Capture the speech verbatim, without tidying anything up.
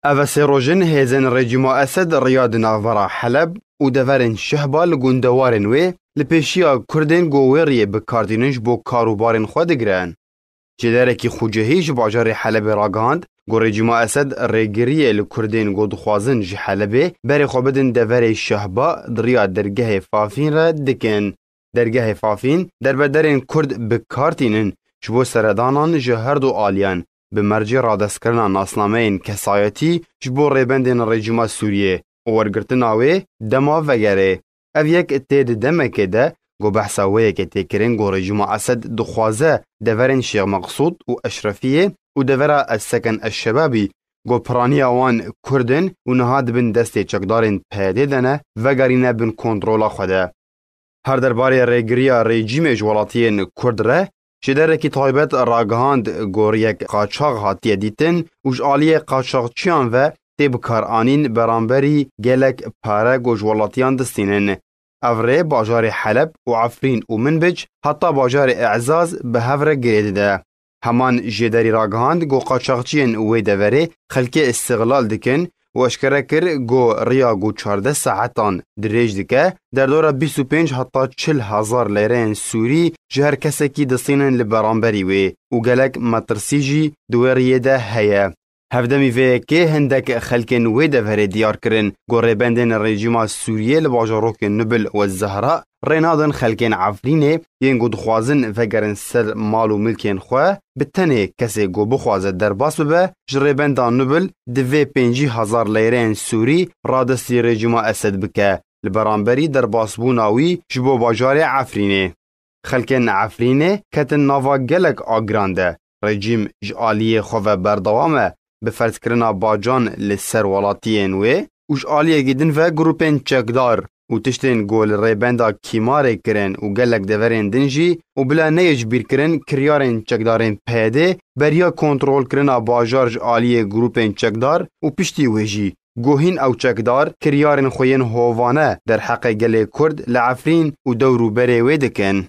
Ev sê roj in hêzên rejîma Esed riya di navbera Heleb û deverên Şehba li gundewarên wê li pêşiya Kurdên ku wê riyê bi kar tînin ji bo kar û barên xwe digirin. Cêderekî xucehî ji bajarê Helebê ragihand ku rejîma Esed rêgiriyê li Kurdên ku dixwazin ji Helebê berê xwe bidin deverê Şehba di riya dergehê Fafîn re dikin. Dergehê Fafîn derbederên Kurd bi kar tînin ji bo seredanan ji her du aliyan bi mercê radestkirina nasnameyên kesayetî ji bo rêbendên rejîma Sûriyê û wergirtina wê dema vegerê. Ev yek tê di demekê de ku behsa wê yekê tê kirin ku rejîma Esed dixwaze deverên Şêx Meqsûd û Eşrefiyê û devera Ez Seken Ez Şebabî ku piraniya wan Kurd in û niha di bin destê çekdarên P Y D'ê de ne, vegerîne bin kontrola xwe de. Her derbarê rêgiriya rejîmê ji welatiyên Kurd re, jêderekî taybet ragihand ku riyek qaçax hatiye dîtin û ji aliyê qaçaxçiyan ve tê bikaranîn beramberî gelek pare ku ji welatiyan distînin. Ev rê bajarê Heleb û Efrîn û Minbic heta bajarê E'zaz bi hev re girê dide. Heman jêderî ragihand ku qaçaxçiyên wê deverê xelkê îstixlal dikin û eşkere kir ku riya ku çardeh saetan dirêj dike, derdora bîst û pênc heta çil hezar leyreyên Sûrî ji her kesekî distînin li beramberî wê û gelek metirsî jî di wê riyê de heye. Hevdemî vê yekê hindek xelkên wê deverê diyar kirin ku rêbendên rejîma Sûriyê li bajarokên Nubil û Zehra rê nadin xelkên Efrînê yên ku dixwazin vegerin ser mal û milkên xwe, bi tenê kesê ku bixwaze derbas bibe ji rêbenda Nubil divê pêncî hezar leyreyên Sûrî radestî rejîma Esed bike, li beramberî derbasbûna wî ji bo bajarê Efrînê. Xelkên Efrînê ketin nava gelek agiran de. Rejîm ji aliyê xwe ve berdewam e bi ferzkirina bacan li ser welatiyên wê û ji aliyekî din ve grûpên çekdar û tiştên ku li rêbenda Kîmarê kirin û gelek deverên din jî û bila neyê ji bîr kirin kiryarên çekdarên P Y D'ê beriya kontrolkirina bajar ji aliyê grûpên çekdar û piştî wê jî ku hîn ew çekdar kiryarên xwe yên hovane derheqê gelê Kurd li Efrîn û dewrûberê wê dikin.